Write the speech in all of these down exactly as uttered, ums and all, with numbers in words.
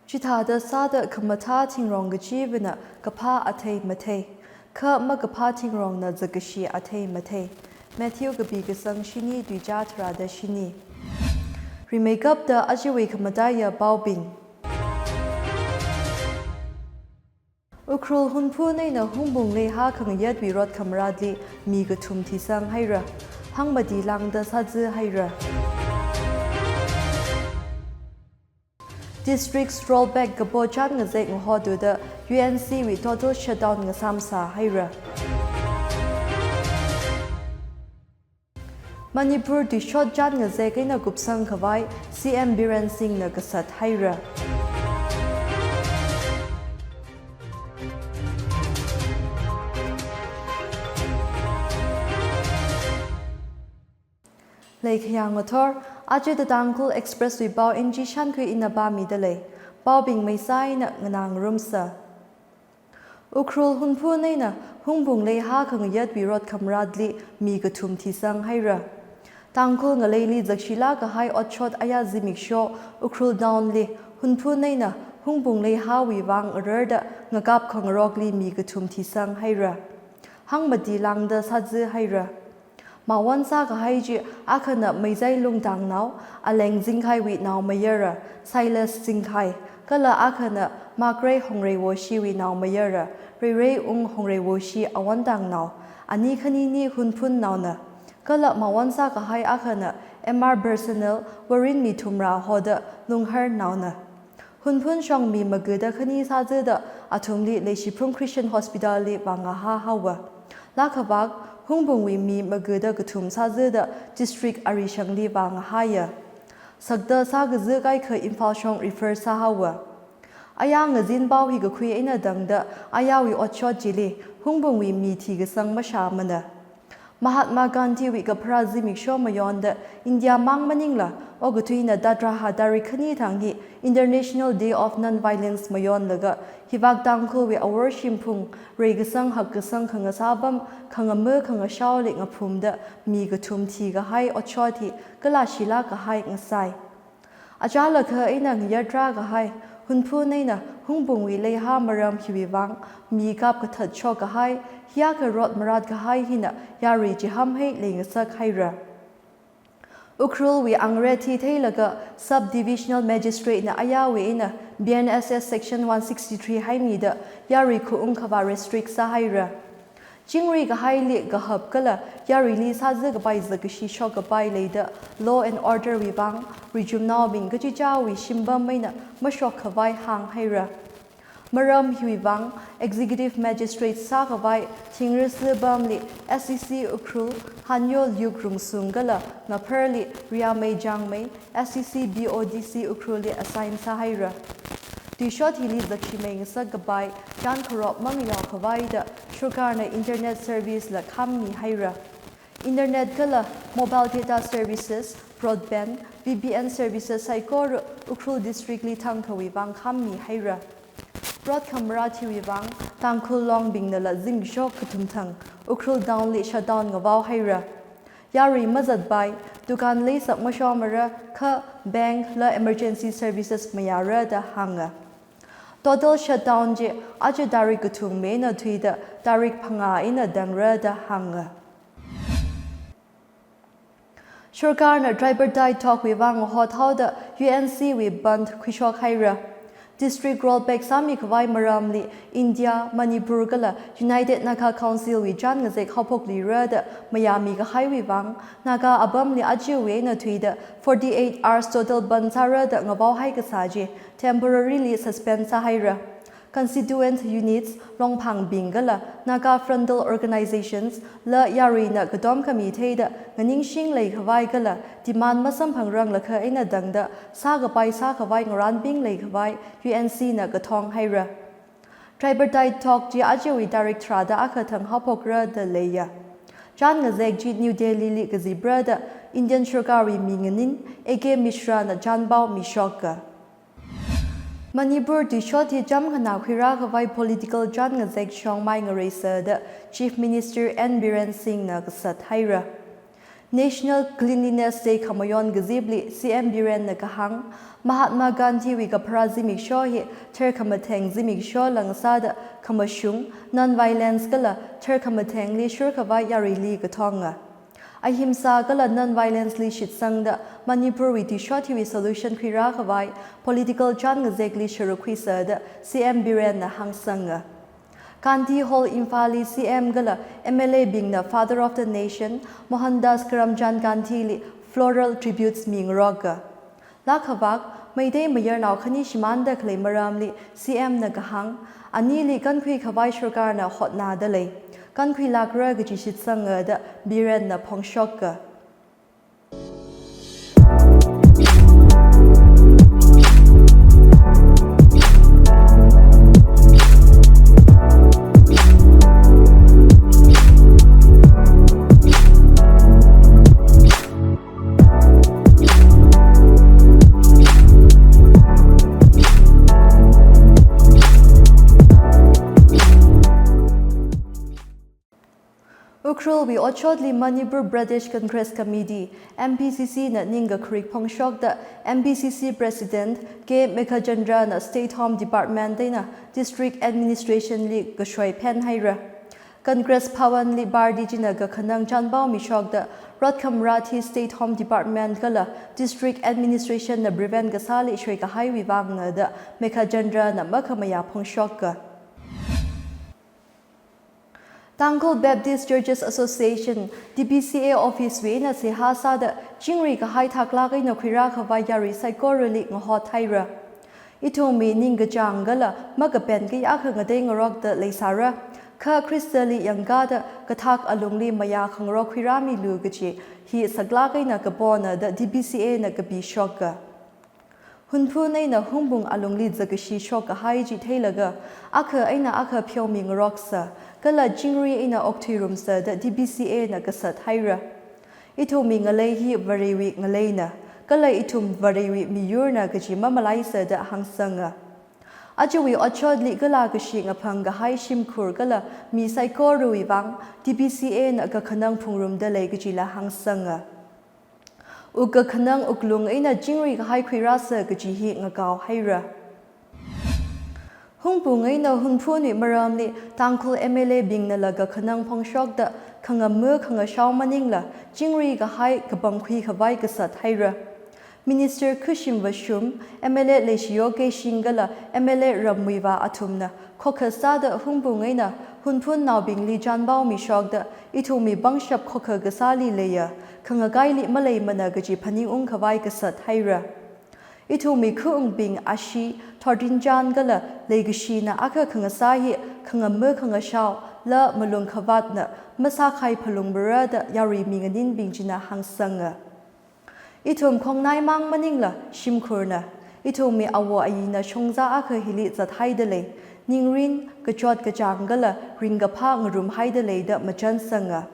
Chithāda sāda khamathā thingrong kachivana kaphā athei mathei, kha makaphā thingrongna zakkashi athei mathei. Matthew kapi kasang shini tuichā tharāda shini. Rimeikapta ajawui khamataiya paobing. Ukhrul Hunphun eina Hungpung leihā khangayatwui rot khamaratli mi kathum thisang haira. Hangmati lāngda sāzi haira. District rollback kapo chān ngazek ngahotuda U N C wui total shutdown ngasāmsā haira. Manipur tuishot chān ngazek eina kupsang khavai C M Biren Singhna kasat haira. Leikhayang ngathor, aja The Tangkhul Express wui pao N G Shankhui ina pāmida lei. Paobing meisā eina nganā ngarumsa. Ukhrul Hunphun eina Hungpung leihā khangayatwui rot khamaratli mi kathum thisang haira. Tangkhul ngaleili zakshilāk kahai otshot aya zimiksho Ukhrul Town li Hunphun eina Hungpung leihāwui vang ararda ngakap khangarokli mi kathum thisang haira. Hangmati lāngda sāzi haira. Mawon sākahai chi akhana Meizai Lungtangnao, Aleng Zingkhaiwui naomayara Silas Zingkhai, kala akhana Makrei Hongreiwoshiwui naomayara Reirei Ung Hongreiwoshi Awontangnao, ani khanini Hunphunnaona, kala mawon sākahai akhana M R Personnel Warinmi Thumra hoda Lungharnaona. Hunphun shong mi magada khani sāzada athumli Leishiphrung Christian Hospital li vāngahā haowa. Lakhavak, Hungpungwui mi magada kathum sāzada district arishangli vāngahāya. Sakda sākazi kaikha Imphal shong refer sāhaowa. Aya ngazin pao hi kakhui eina tangda ayawui otshot chili Hungpungwui mi thikasang mashāmana. Mahatma Gandhiwui kapharā zimiksho mayonda India mang maningla, okathuina Tatharahā tarik khani thang hi International Day of Non-Violence mayonlaga, hivak Tangkhulwui awor shimphung, reikasang hakkasang khangasā pam, khangama khangashaoli ngaphumda mi kathum thikahai otshot hi kalāshilāk kahai ngasai. Achālakha eina ngayatra kahai, Hunphun eina Hungpungwui leihā maram hiwui vang mi kapkathat shok kahai, hiyākha rot marat kahai hina yarui chiham hei leingasak haira. Ukhrulwui angre thitheilaga Sub-Divisional Magistrate na ayawui eina B N S S Section one sixty-three haimida yarui khaung khavā restrict sāhaira. Chingri kahaili kahap kala yaruili sāzi kapai zakkashi shok kapai leida law and order wui vang, rijumnaobing kachichāwui shimpam eina mashok khavai hānghaira. Maram hiwui vang, Executive Magistrate sākhavai Thingrisi pamli S E C Ukhrul, Hanyo Luke Rungsung kala Ngapharli Riamei Jangmei, S E C B O D C Ukhrulli assign sāhaira. Tuishot hili zakshimei ngasak kapai chān kharop mamayao khavaida sarkarna internet service la khammi haira. Internet kala mobile data services, broadband, V P N services saikora Ukhrul district li thangkhawui vang khammi haira. Rot khamarat hiwui vang, Tangkhul Longbingnala zimiksho kathum thang Ukhrul Town li shutdown ngavao haira. Yarui mazatpai, dukan leisak mashomara kha bank la emergency services mayāra da hānga. Total shutdown chi aja tarik kathum eina thuida tarik phangā eina tangra da hānga. Sarkarna tripartite talk wui vang hothaoda U N C wui bandh khuishok haira. District rollback sāmi khavai maramli India, Manipur kala United Naga Council wui chān ngazek haophok lira da mayāmi kahaiwui vang, Naga apamli ajawui eina thuida forty-eight hours total bandh sāra da ngavao hai kasā chi temporarily suspend sāhaira. Constituent units, Longphangbing kala Naga frontal organizations la yaruina katom khami theida nganingshing lei khavai kala demand masamphangranglakha eina tangda sākapai sākhavai ngaranping lei khavai U N C na kathong haira. Tripartite talk chi ajawui tarik tharāda akha thang haophokra da leiya. Chān ngazek chi New Delhi li kazipra da Indian sarkarwui mi nganin A K Mishra na chānpao mishoka. Manipur tuishot hi chām khanā khuirā khavai political chān ngazek shong mai ngareisa da Chief Minister N Biren Singh na kasat haira. National Cleanliness Day khamayon kazipli C M Birenna kahāng, Mahatma Gandhiwui kapharā zimiksho hi tharkhamatheng zimiksho lāngsāda khamashung, non-violence kala tharkhamathengli shurkhavai yaruili kathonga. Ahimsa kala non-violence li shitsangda Manipurwui tuishot hiwui solution khuirākhavai political chān ngazekli sharuk khuisa da C M Birenna hāngsanga. Gandhi Hall Imphalli C M kala M L A bingna Father of the Nation Mohandas Karamchand Gandhili floral tributes mingaroka. Lākhavak, Meitei mayarnao khani shimānda khalei maramli C M na kahāng, anili kankhuikhavai sarkarna hotnada lei, kankhuilākra kaji shitsanga da Birenna phongshoka. Ukhrulwui otshotli Manipur Pradesh Congress Committee, M P C C na ningkakharik phongshokda M P C C President K Meghachandrana State Home Department eina District Administration li kashoi phenhaira. Congress Bhavanli party china kakhanang chānpao mishokda rot khamrat hi State Home Department kala District Administration na prevent kasāli shoikahaiwui vangna da Meghachandrana makhamayā phongshoka. Tangkhul Baptist Churches Association, T B C A office wui eina seihā sāda chingri kahai thaklāk eina khuirākhavai yarui saikorali ngahothaira. Ithumwui ningkachāng kala makapen kayākha ngateingarokda leisāra, kha Khristali yangkāda kathak alungli mayā khangarok khuirāmilu kaji hi saklāk eina kapona da T B C A na kapishoka. Hunphun eina Hungpung alungli zakkashi shokkahai chi theilaga, akha eina akha pheomingaroksa, kala chingri eina okthuirumsa da T B C A na kasat haira. Ithumwui ngalei hi Varewui ngaleina, kala ithum Varewui miyurna kaji mamalaisa da hāngsanga. Ajawui otshotli kala kashi ngaphang kahai shimkhur kala mi saikorawui vang T B C A na kakhanang phungrumda lei kajila hāngsanga. Wuk kakhanang wuklung eina chingri kahai khuirāsa kaji hi ngakao haira. Hungpung eina Hunphunwui maramli Tangkhul M L A bingnala kakhanang phongshokda khangama khangashao maningla chingri kahai kapangkhui khavai kasat haira. Minister Khushim Vashum, M L A Leishiyo Keishing kala M L A Rammuivah athumna khokha sāda Hungpung eina Hunphunnaobingli chānpao mishokda ithumwui pangshap khokha kasāli leiya, khangakaili maleimana kaji phaningung khavai kasat haira. Ithumwui khaungbing ashee, thotrinchān kala leikashina akha khangasā hi khangama khangashao, la malung khavātna masākhai phalungbara da yarui minganinbing china hāngsanga. Ithum khongnaimang maningla shimkhurna, ithumwui awo ayina shongza akha hili zathaida lei, ningrin, kachot kachāng kala ringkaphā ngarumhaida lei da machansanga.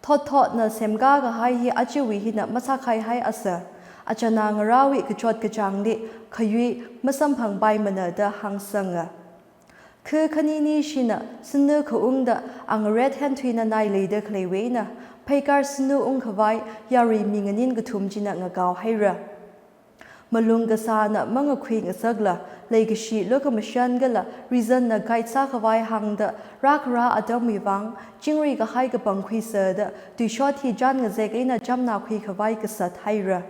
Thotthotna semkā kahai hi ajawui hina masākhaihaiasa, achāna ngarāwui kachot kachāngli khayui masamphangpaimana da hāngsanga. Khu khanini shina sinu khaungda angaret henthuina nai leida khaleiwui eina, pheikar sinu ungkhavai yarui minganin kathum china ngakao haira. Malung kasāna mangakhui ngasakla, leikashi lokhamashan kala reason na guide sākhavai hāngda rākharā atamwui vang chingri kahai kapangkhuisa da tuishot hi chān ngazek eina chamna khuikhavai kasat haira.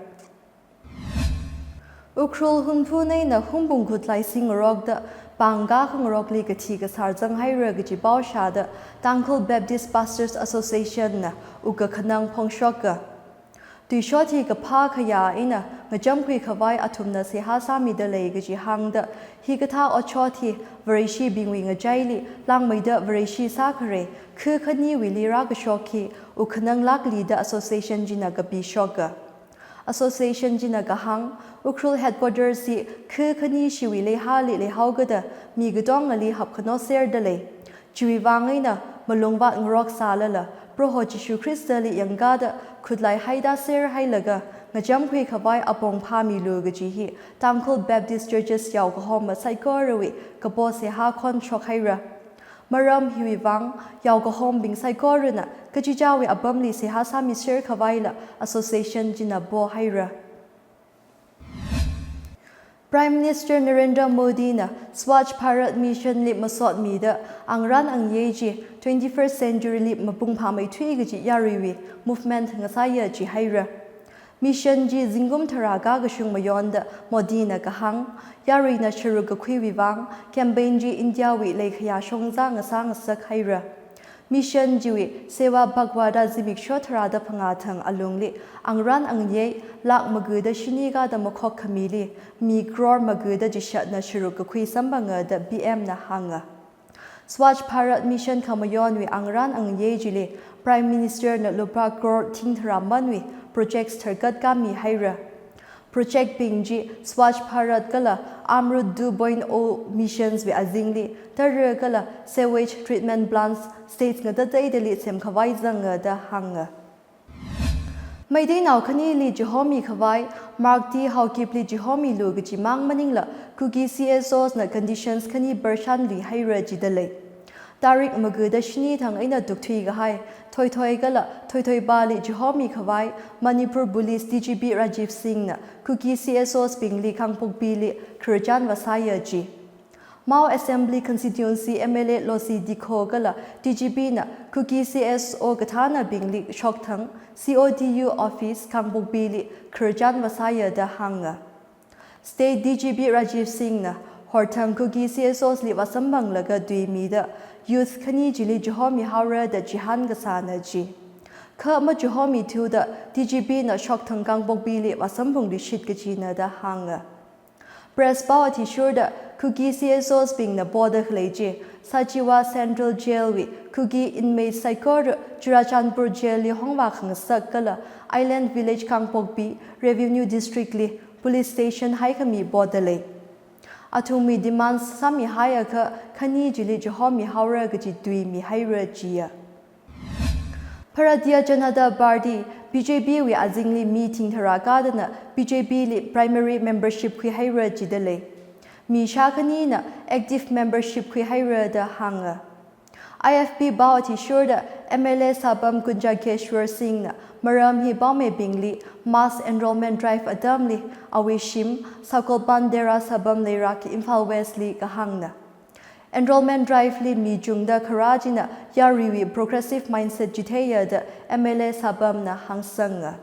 Ukhrul Hunphun eina Hungpung khutlai singarokda pāngkā khangarokli kathi kasār zanghaira kaji pao shāda Tangkhul Baptist Pastors Association na wuk kakhanang phongshoka. Tuishot hi kaphā khayā eina ngachamkhui khavai athumna seihā sāmida lei kaji hāngda, hikathā otshot hi Vareshibingwui ngachaili langmeida Vareshi sākhare khu khaniwuili rākashok hi wuk khanang lākli da association china kapishoka. Association china kahāng, Ukhrul headquarters hi khu khani shiwui leihāli leihaokada mi katongali hapkhano serda lei. Chiwui vang eina malung vātngarok sālala, Proho Jishu Khristali yangkāda khutlai haida serhailaga ngachamkhui khavai apong phāmilu kaji hi Tangkhul Baptist Churches yaokahoma saikorawui kapo seihā khon shokhaira. Maram hiwui vang, yaokahombing saikorana kachichāwui apamli seihā sāmiser khavaila association china pohaira. Prime Minister Narendra Modi na Swachh Bharat Mission li masotmida angrān angyei chi twenty-first century li mapung phāmeithui kaji yaruiwui movement ngasāya jihaira. Mission chi zingkum tharā kakashung mayonda Modi na kahāng, yaruina sharuk kakhuiwui vang campaign chi India wui leikhayā shongza ngasā ngasak haira. Mission chiwui Seva Pakhwada zimiksho tharāda phangā thang alungli angrān angyei lakh magada shini kada makhok khamili mi crore magada chishatna sharuk kakhui samphanga da P M na hānga. Swachh Bharat Mission khamayonwui angrān angyei chili Prime Minister na lupā crore thing tharā manwui projects tharkat kami haira. Project bing chi Swachh Bharat kala Amrut two point o missions wui azingli tara kala sewage treatment plants states ngatateidali semkhavai zanga da hānga. Meiteinao khanili chihomi khavai, Mark T Haokip li chihomilu kaji mang maningla Kuki C S Os na conditions khani pershan luihaira jida lei. Tarik magada shini thang eina tukthui kahai, Thoithoi kala Thoithoipali chihomi khavai, Manipur Police D G P Rajiv Singh na Kuki C S Os bingli Kangpokpili khararchan vāsāya ji. Mao Assembly Constituency M L A Losi Dikho kala D G P na Kuki C S O kathānabingli shokthang C O T U office Kangpokpili khararchan vāsāya da hānga. State D G P Rajiv Singh na horthang Kuki C S Os li vāsamphanglaga tuimida youth khani chili chihomi haora da chihān kasāna ji. Kha machihomi thuda D G P na shokthang Kangpokpili vāsamphangluishit kajina da hānga. Press pao athishurda Kuki C S Os bingna poda khalei chi, Sachiwa Central Jail wui Kuki inmates saikora Churachandpur Jail li hongvā khangasak kala Island Village Kangpokpi Revenue District li police station haikhami poda lei. Athumwui demands sāmihaiakha khani chili chihomi haora kaji tuimihaira jiya. Bharatiya Janata Party, B J P wui azingli mi thing tharā kadana B J P li primary membership khuihaira jida lei. Mi shākhanina active membership khuihaira da hānga. I F P pao athishurda M L A Sapam Kunjakeshwar Singh na maram hi paomibingli mass enrollment drive atamli awui shim Sakolpan Dera Sapam Leirak Imphal West li kahāngna. Enrollment drive li mi chungda kharā china yaruiwui progressive mindset chitheiya da M L A Sapam na hāngsanga.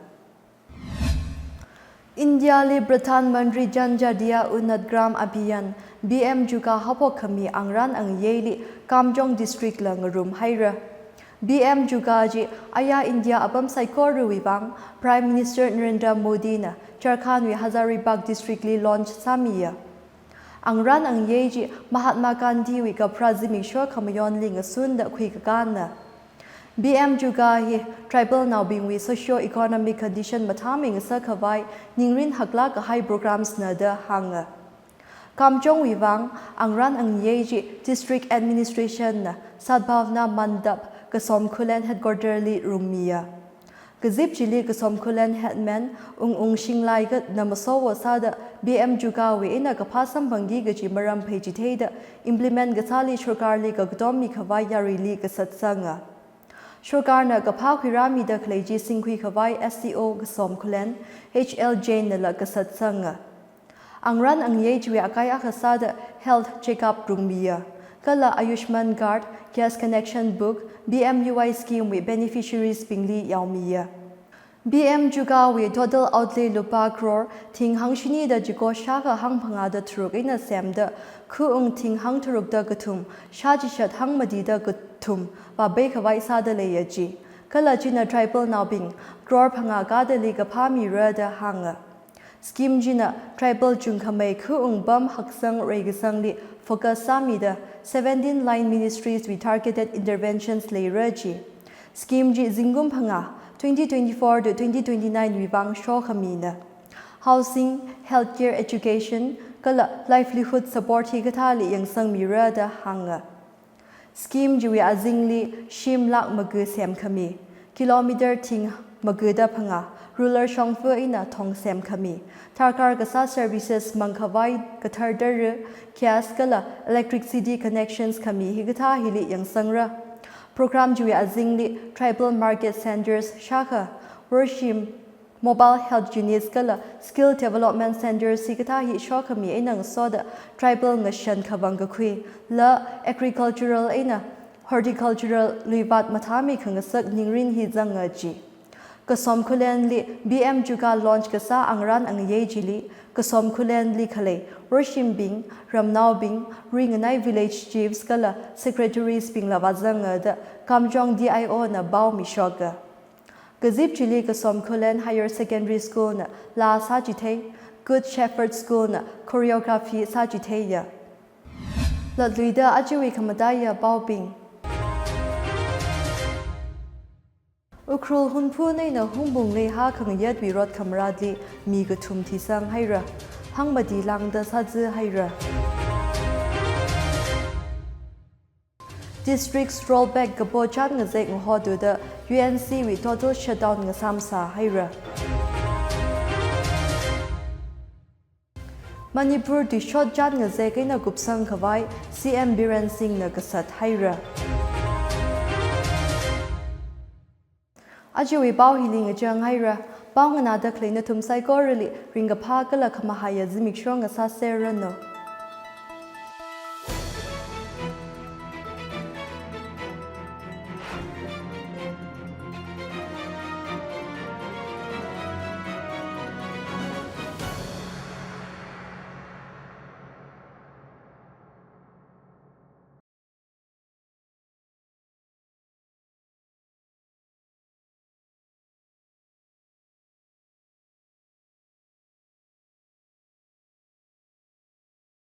India li Pradhan Mantri Janjatiya Unnat Gram Abhiyan, P M Chuka haophok khami angrān angyeili Kamjong District la ngarumhaira. P M Chuka chi aya India apam saikorawui vang Prime Minister Narendra Modi na Jharkhand wui Hazaribagh District li launch sāmiya. Angrān angyei chi Mahatma Gandhi wui kapharā zimiksho khamayonli ngasunda khuikakānna. P M Chuka hi tribal naobingwui socio-economic condition mathāmei ngasak khavai ningrin haklāk kahai programs na da hānga. Kamjong wui vang angrān angyei chi district administration na Sadbhavna Mandap Kasom Khullen headquarter li rummiya. Kazip chili Kasom Khullen headman Ung Ung Shinglai katna masowo sāda P M Chuka wui eina kaphā samphangki kaji maram phei chitheida implement kasāli sorkarli kakatom mikhavai yaruili kasatsanga. Sorkarna kaphā khuirāmida khalei chi singkhui khavai S D O Kasom Khullen H L Jain nala kasatsanga. Angrān angyei chiwui akai akha sāda health checkup rummiya. Kala Ayushman Card, Gas Connection Book, P M U Y scheme wui beneficiaries bingli yaomiya. P M Chuka wui total outlay lupā crore thing hangshini da chiko shākha hangphangā da tharuk eina semda, khuung thing hangtharuk da kathum, shā chishat hangmati da kathum vāpei khavai sāda leiya ji. Kala china tribal naobing crore phangā kadali kaphā mira da hānga. Scheme china tribal chungkhamei khuung pam haksang reikasangli focus sāmida seventeen line ministries wui targeted interventions leira ji. Scheme chi zingkum phangā, twenty twenty-four to twenty twenty-nine wui vang shokhamina. Housing, healthcare, education, kala livelihood support hikathāli yangsangmira da hānga. Scheme chiwui azingli shim lakh maga semkhami, kilometer thing magada phangā, Ruler shongfa eina thong semkhami, darkar kasā services mangkhavai kathar tara, gas kala electricity connections khami hikathā hili yangsangra. Program chiwui azingli tribal market centers shākha, worshim, mobile health units kala skill development centers hikathā hi shokhami eina ngasoda tribal ngashan khavang kakhui, la agricultural eina horticultural luivāt mathāmi khangasak ningrin hi zanga ji. Kasom Khullenli B M Chuka launch kasā angaran angayei chili, Kasom Khullenli khalei worshimbing, ramnaobing, ringanai village chiefs kala secretaries bingla vāzanga da Kamjong D I O na pao mishoka. Kazip chili Kasom Khullen Higher Secondary School na laa sāchithei, Good Shepherd School na choreography sāchitheiya. Latluida ajawui khamataiya paobing. Ukhrul Hunphun eina Hungpung leihā khangayatwui rot khamarātli mi kathum thisang haira. Hangmati lāngda sāza haira. Districts rollback kapo chān ngazek ngahotuda U N C wui total shutdown ngasāmsā haira. Manipur tuishot chān ngazek eina kupsang khavai C M Biren Singh na kasat haira. Ajawui pao hili ngachang haira. Pao nganāda khalei nathum saikorali ringkaphā kala khamahaiya zimiksho ngasāserranu.